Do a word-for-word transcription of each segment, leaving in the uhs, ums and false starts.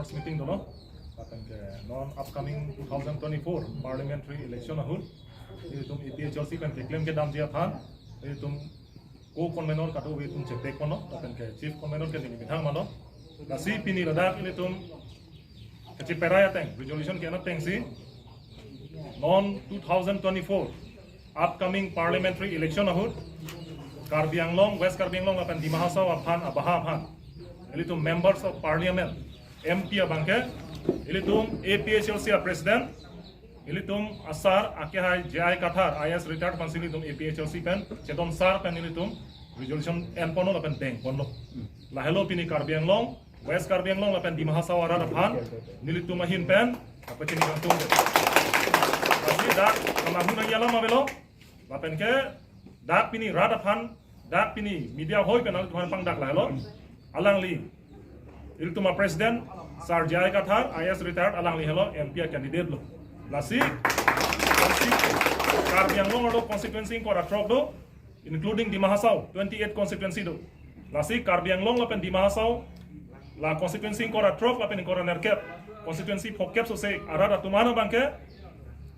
First meeting dolo. Lapen ke non upcoming two thousand twenty-four parliamentary election ahut ilitum A P H L C pen keklem kedamji aphan ilitum co-convenor kadokave atum chepek ponlo, lapen ke chief convenor ke neli methang malo. Lasi pini ladak ilitum kacheperai ateng, resolution ke-en atengsi non two thousand twenty-four upcoming parliamentary election ahut Karbi Anglong, West Karbi Anglong lapen Dima Hasao aphan, abaha aphan ilitum members of parliament, M P abangke ilitum A P H L C a president, ilitum asar akehai J I Kathar, I A S retired aphansi ilitum A P H L C pen chedon sar pen ilitum resolution en ponlo lapen deng ponlo. Lahelo pini Karbi Anglong, West Karbi Anglong lapen Dima Hasao arat aphan nelitum ahin pen kapachini kangtung de. Lasi dak kemahun nangji alam avelo. Lapen ke dak pini rat aphan, dak pini media hoi pen ilitum aphan pangdak lahelo. Alangli ilitum a president Sar J I Kathar, I A S retired, alangli helo M P a candidate lo. Lasi, lasi Karbi Anglong arlo constituency ingkoi ra throk do, including Dima Hasao, twenty-eight constituency do. Lasi Karbi Anglong lapen Dima Hasao, la constituency ingkoi ra throk lapen ingkoi ra nerkep, constituency phokep sose arat atum an abangke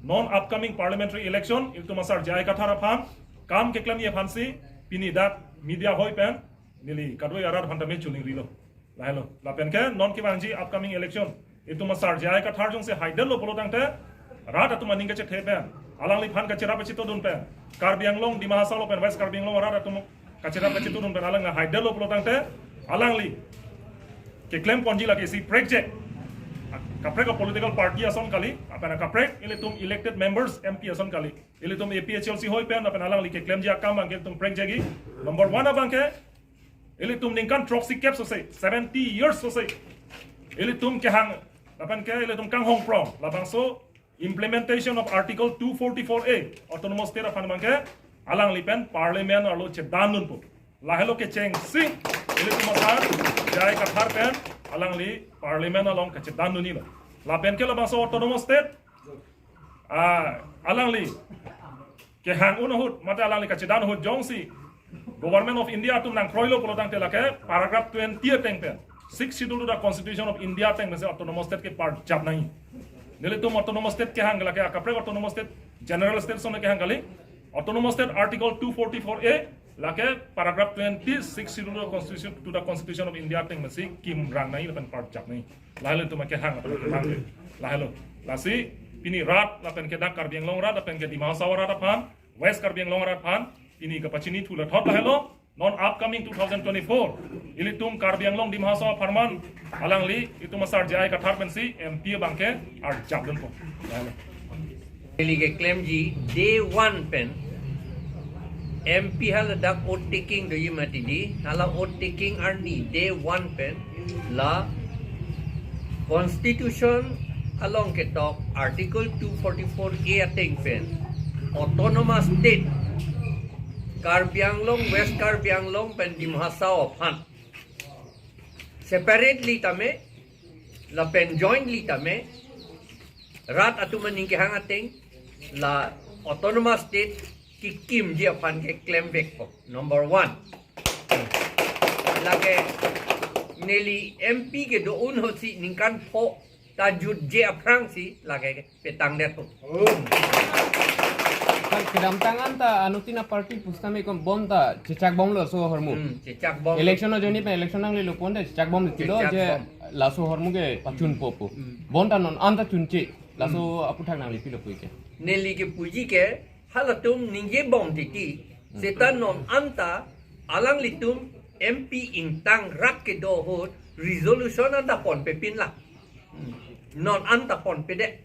non upcoming parliamentary election ilitum asar J I Kathar aphan kam keklemji aphansi pini dak media hoi pen neli kadokave arat aphan tame chuning rilo. Lahelo. Lapen ke non kevangji upcoming election itum asar J I Kathar jongsi haidetlo pulo tangte rat atum aning kachethe pen, alangliphan kacherap kachetudun pen, Karbi Anglong, Dima Hasao lapen West Karbi Anglong arat atum kacherap kachetudun pen alangli haidetlo pulo tangte alangli keklem ponji lake isi prekjak. Kaprek a political party ason kali, lapen kaprek ilitum elected members M P ason kali. Ilitum A P H L C hoi pen lapen alangli keklemji akam abangke ilitum prekjakji. Number one abangke ilitum ningkan throksi kep sose, seventy years sose ilitum kehang lapen ke ilitum kanghong prong labangso implementation of Article two forty-four A Autonomous State aphan abangke alangli pen Parliament arlo chedandunpo. Lahelo kechengsi ilitum asar J I Kathar pen alangli Parliament along kachedandunlo. Lapen ke labangso Autonomous State, ah, alangli kehang un ahut mate alangli kachedan ahut jongsi Government of India atum nangkroilo pulo tangte lake paragraph twenty ateng pen, Sixth Schedule to the Constitution of India ateng pensi Autonomous State ke parjap nangji. Nelitum Autonomous State kehang lake akaprek Autonomous State, General State ason kehang kali. Autonomous State Article two forty-four A lake paragraph twenty, Sixth Schedule to the Constitution, to the Constitution of India ateng pensi kimrang nangji lapen parjap nangji. Lahelo itum akehang lapen akehang. Lahelo. Lasi pini rat lapen ke dak Karbi Anglong rat lapen ke Dima Hasao rat aphan, West Karbi Anglong rat aphan pini kapachini thula thot lahelo. Non upcoming two thousand twenty-four ilitum Karbi Anglong, Dima Hasao apharman alangli itum asar J I Kathar pensi M P abangke arjapdunpo. Lahelo. Neli keklemji day one pen M P ha ladak oath taking doji mati di, hala oath taking arni day one pen la Constitution along ketok Article two forty-four A ateng pen Autonomous State Karbi Anglong, West Karbi Anglong pen Dima Hasao aphan separately tame lapen jointly tame rat atum aning kehang ateng la Autonomous State kekimji aphan keklemvekpo. Number one. Lake neli M P kedo un ahutsi ningkan pho ta jutje aphrangsi lake petangdetpo. Kan kedamtang anta anuttin a party pusitame kon bonta chechakbomlo laso ahormu. Hmm, chechakbom. Election ajoine pen election nanglelo ponte chechakbomlo tilo je chechakbom. Laso ahormu ke pachunpo pu. Hmm. Bonta non anta chunche. Laso hmm. Aphuthak nangli pilo puike. Neli kepuji ke halatum ningjebom titi. Hmm. Seta non anta alanglitum M P ingtang rat kedo ahut resolution anta ponpepinlang. Hmm. Non anta ponpedet.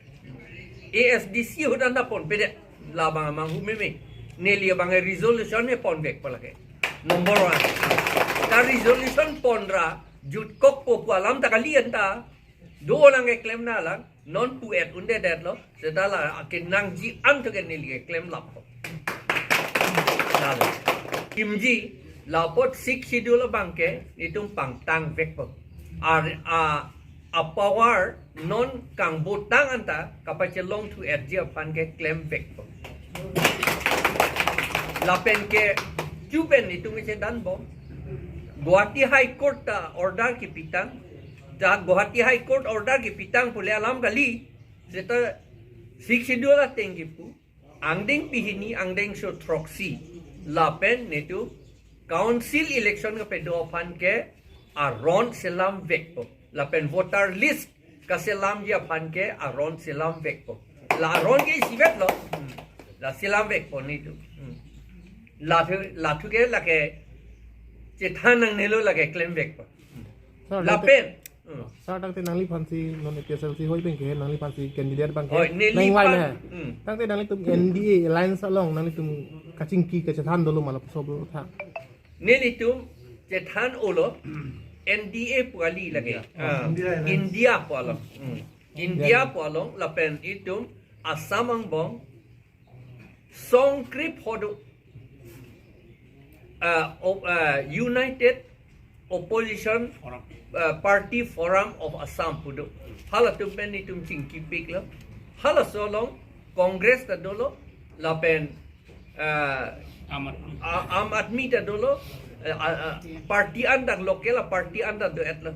A S D C ahut anta ponpedet. Labang amanghu meme. Neli abang resolution he ponvekpo lake. Number one. Ta resolution ponra jutkokpo pu alam ta kali anta. Do nangkeklem nanglang. Non pu-et undedetlo. Seta la akenangji anto ke neli keklem lappo. Lalo. Kimji la apot Sixth Schedule abangke itum pangtangvekpo. Ar a a power non kangbotang anta kapachelongthu-etji aphan keklemvekpo. Lapen ke chupen itum isi danbom. Guwahati High Court ta order kepitang. Jahak Guwahati High Court order kepitang pule alam kali. Seta Sixth Schedule ateng kipu. Angdeng pehini, angdengso throksi. Lapen netum council election kepedo aphan ke aron selamvekpo. Lapen voter list kaselamji aphan ke aron selamvekpo. La aron ke isivet lo. Hmm. La selamvekpo netum. Hmm. Lathu, lathu ke lake chethan nangnelo, lake klemvekpo. Hmm. Sir, lapen. Hmm. Sir, tangte nangliphansi non A P H L C hoi pen ke nangliphansi candidate abang ke. Oi, neli nang wai pan. Le. Hmm. Tangte nanglitum N D A alliance along nanglitum kachingki kachethan dolo ma lapuson pu tha? Nelitum chethan-olo N D A pu kali lake. India. Ah, India Alliance. India pu along. Hmm. India. India pu along lapen itum Assam angbong songkrip hodo, ah, o-, ah, United Opposition, Forum. Ah, Party Forum of Assam pu do. Halatum pen itum chingkipiklo. Halaso along Congress ta dolo, lapen ah, Aam Aadmi. A-, Aam Aadmi ta dolo, eh, ah, ah, party an dak local a party an ta do-etlo.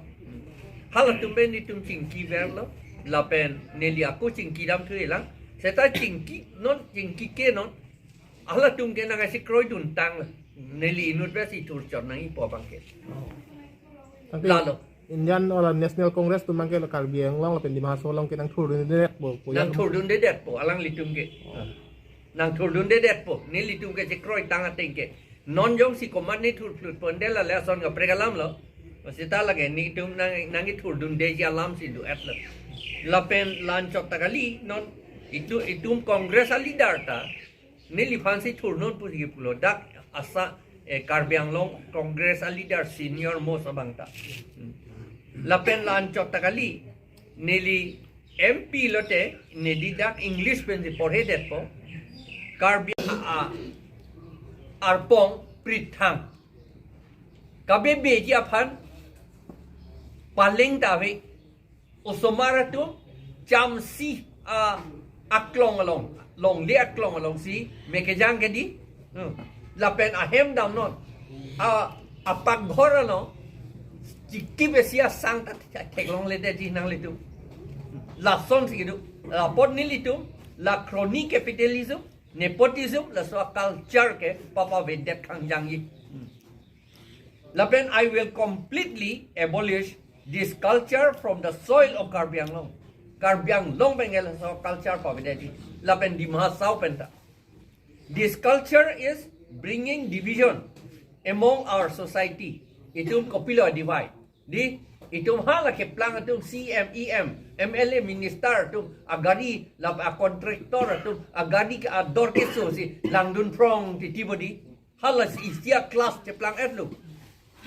Halatum pen itum chingkiverlo, lapen neli ako chingkidam thulang. Seta chingki non, chingki ke non. Halatum ke nangkasi kroidun tanglo. Neli inut besi thurchot nangjipo abang ke. Tangte lalo. Indian or National Congress atum abang ke la Karbi Anglong lapen Dima Hasao along ke nangthurdundedetpo, pu ya. Nangthurdundedetpo, alanglitum ke. Oh. Nangthurdundedetpo, nelitum ke chekroitang ateng ke. Non jongsi komat nithurphlut ponte la lason kaprek alam lo. Seta lake netum nang, nangkithurdundeji alamsi do-etlo. Lapen la-anchot ta kali, non itum, itum Congress a leader ta neliphansi thurnon pusi kipulo, dak Assam, eh, Karbi Anglong Congress a leader senior most abang ta. Hmm. Lapen la-anchot ta kali, neli M P lote, neli dak English pensi porhedetpo. Karbi a, a, arpong prithang. Kabebeji aphan paleng ta ave. Osomar atum chamsi a, aklong along, longle aklong alongsi me kejang kedi. Hmm. Lapen ahem damnon. A, apakghor along chikip esi asang ta thek-, theklongledetji nanglitum. Lasonsi kedo. Lapot nelitum la crony capitalism, nepotism, laso a-culture ke papavedet kangjangji. Hmm. Lapen I will completely abolish this culture from the soil of Karbi Anglong. Karbi Anglong pen ke laso culture pavedetji. Lapen Dima Hasao pen ta. This culture is bringing division among our society. Itum kopilo divide? Di, itum hala keplang atum C M, E M, M L A, minister atum agari, lapen a-contractor atum agari ke ador keso si langdun phrong titi bodi. Hala si isi a-class cheplang-etlo.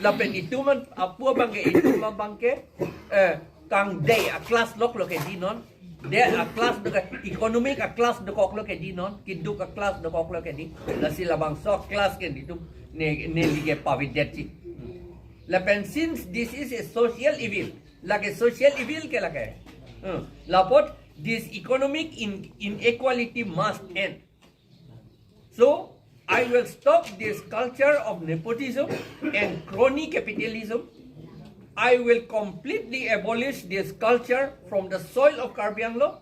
Lapen itum an apu abang ke, itum abang ke, eh, kangdei a-class loklo kedi non. Dei a-class dokok, economic a-class dokoklo kedi non. Keduk a-class dokoklo kedi. Lasi labangso class ke itum ne, neli ke pavedetji. Lapen since this is a social evil, lake social evil ke lake. Hmm. Lapot this economic in, inequality must end. So, I will stop this culture of nepotism and crony capitalism. I will completely abolish this culture from the soil of Karbi Anglong.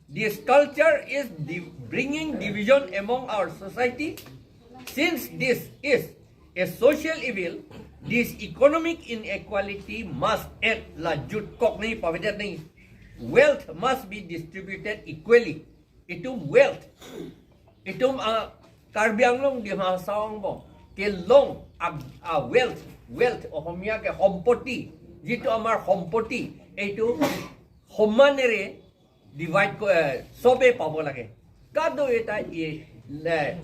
This culture is di-, bringing division among our society. Since this is a social evil, this economic inequality must end. La jutkok nangji, pavedet nangji. Wealth must be distributed equally. Itum wealth, itum, ah, Karbi Anglong, Dima Hasao angbong kelong a, a-wealth, wealth Ohomia ke সম্পত্তি, যিটো আমাৰ সম্পত্তি, এইটো সমানেৰে divide ক-, এ, চবে পাব লাগে। Kadokave ta i le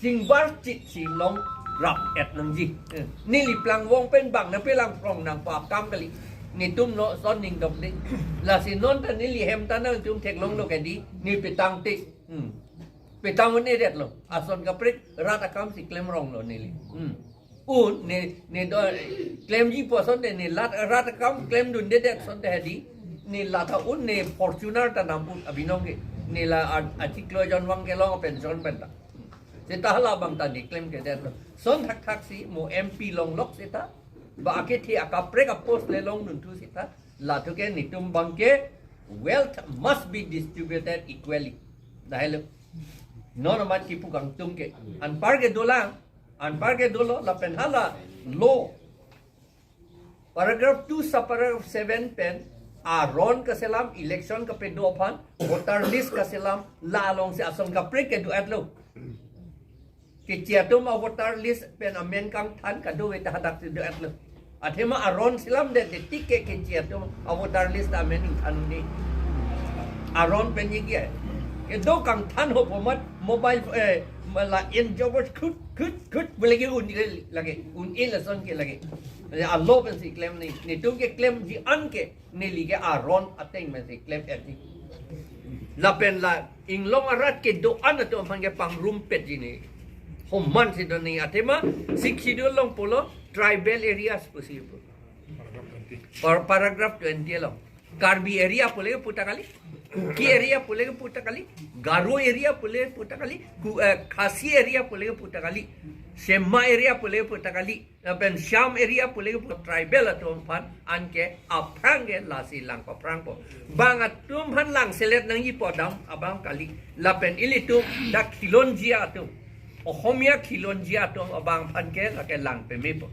chingvar chit si longrap-et nangji. Eh, neli plangvong pen bang nangplang phrong nangpo akam kali. Netum non ason ning dokde. Lasi non ta neli hem ta nangtum theklonglo kedi, ne petang te. Hmm. Petang un-edetlo. Ason kaprek rat akam si klemronglo neli. Hmm. Un, ne, ne do, klemji pu asonte, ne lat, rat akam klemdundedet asonte hedi. Ne lat un, ne Fortuner ta nam un abinong ke. Ne la a, achiklo jonvang kelong pension pen ta. Seta hala abang ta ne klemkedetlo. Ason thakthak si mo M P longlok seta. Ba akethe akaprek a-post le longdunthu seta. Lathu ke netum abang ke wealth must be distributed equally. Dahelo. Non amat kipu kangtung ke. Anpar ke dolang, anpar ke dolo, lapen hala law paragraph two subparagraph seven pen aron kaselam, election kapedo aphan, voter list kaselam, la alongsi ason kaprek kedo-etlo. Keche atum a voter list pen amen kangthan kadokave ta hadak si do-etlo. Athema aron selamdet tik ke keche atum a voter list amen ingthan un-e. Aron pen ye ke. Kedo kangthan ho pomat mobile, eh, mala in jobot khut khut khut pu lake un-e lake, un-e lason ke lake. Ya, a law pensi klemji, netum keklemji an ke neli ke aron ateng pensi klem-etji. Lapen la inglong arat kedo-an atum aphan ke pangrumpetji ne. Homan si do ne, athema Sixth Schedule along pulo tribal areas pusi pu. Par-, paragraph twenty along. Karbi area pu lake pu ta kali. Kuki area pu lake pu ta kali. Garo area pu lake pu ta kali. Ku-, eh, Khasi area pu lake pu ta kali. Semma area pu lake pu ta kali. Lapen Cham area pu lake pu tribal atum aphan anke aphrang ke lasi lang paphrangpo. Bang atum aphan langselet nangji pu dam abang kali. Lapen ilitum dak khilonjia atum, Ohomia khilonjia atum abang aphan ke lake lang pemepo.